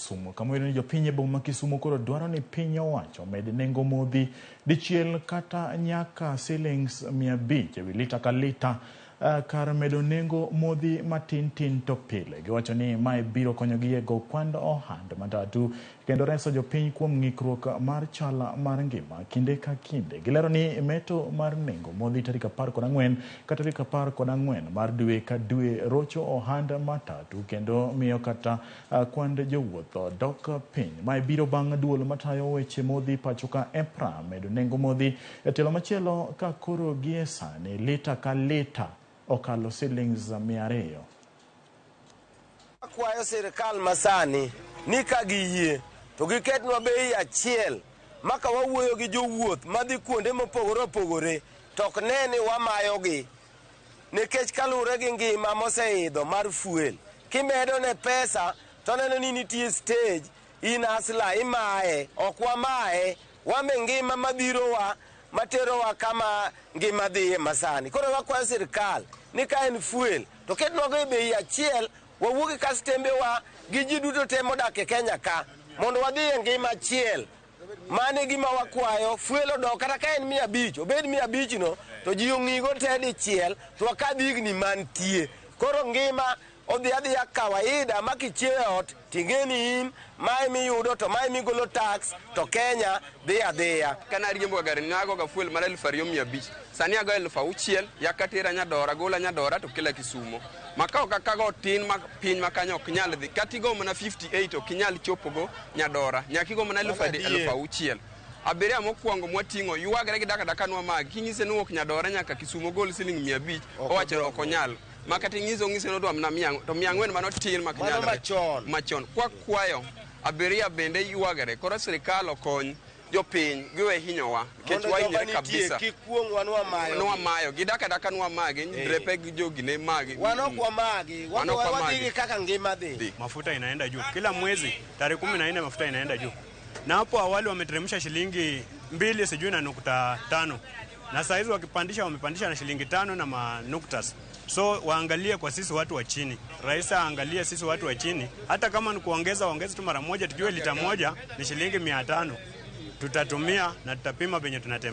Kisumu kama oyudo ni jopiny e boma ma Kisumu koro dwaro ni piny owacho omed nengo modhi dichiel kata nyaka silings 500 ewi lita ka lita kar medo nengo modhi matin tin to pile. Giwacho ni mae biro konyogi e go kwand ohand matatu kendo reso jopiny kuom ng'ikruok mar chal mar ngima kinde ka kinde. Gilero ni meto mar nengo modhi tarik 14 ka tarik 14 mar dwe ka dwe rocho ohand matatu kendo miyo kata kwand jowuoth dok piny. Mae biro bang' duol matayo weche modhi pacho ka EPRA medo nengo modhi e tielo machielo ka koro gie sani lita ka lita okalo silings 200. Akwayo sirikal masani ni ka giyie to giketnwa bei achiel ma ka wawuoyo gi jowuoth madhi kuonde mopogore opogore to ok ne ni wamayogi, nikech kaluwore gi ngima moseidho mar fuel, kimedo ne pesa to neno ni nitie stage in asla imaye. Ok wamaye, wame ngima madhirowa materowa kama ngima dhiye masani. Koro wakwayo sirikal ni ka en fuel to ketnwago e bei achiel, wawuo gi kastembewa gi ji duto te modak e Kenya ka mondo wadhi e ngima achiel. Mano e gima wakwayo, fuel odok kata ka en 500, obed 500 no to ji ong'igo te dichiel to wakadh higni mantie. Koro ngima odhi adhiya kawaida ma kichiewo e ot ting'e ni in mae miyudo to mae migolo tax to Kenya dhi adhiya. Kana ariembo ga gari nago ga fuel mar 2500, sani ago 6000, yaka tera Nyadora, gola Nyadora to kela Kisumo. Makao kakago tin ma piny ma kanyo ok nyal dhi, kata igo mana 58 ok inyal chopogo Nyadora, nyaka igo mana 6000. Abiria mokwongo mwating'o ywagre gi daka daka nwa magi, kinyise ni wuok Nyadora nyaka Kisumo gol siling 500, owacho ok onyal. Ma kata ing'iso ng'ise ni odwa mana mia, to 400 mano tin mak Mano nyalre. Machon. Machon. Kwakwayo abiria bende ywagre, koro sirikal okony jopiny giwe hinyowa nikech Mondo joma wahinyre nitie kabisa. kik kuong'wa nwamayo. Nwamayo, gidak adaka nwamagi, drepe gi jogine magi. Wan ok wamagi, Wan ok wadhi wamagi. gi kaka ngima dhi. Mafuta inaenda juu kila mwezi, tarehe 14 mafuta inaenda juu, na hapo awali wameteremsha shilingi 2 sijui na 5, na saa hizi wakipandisha wamepandisha na shilingi 5 na manuktas. So waangalie kwa sisi watu wa chini, rais aangalie sisi watu wa chini, hata kama ni kuongeza waongeze tu mara moja, tujue lita moja ni shilingi 500, tutatumia na tutapima venye tunatembea.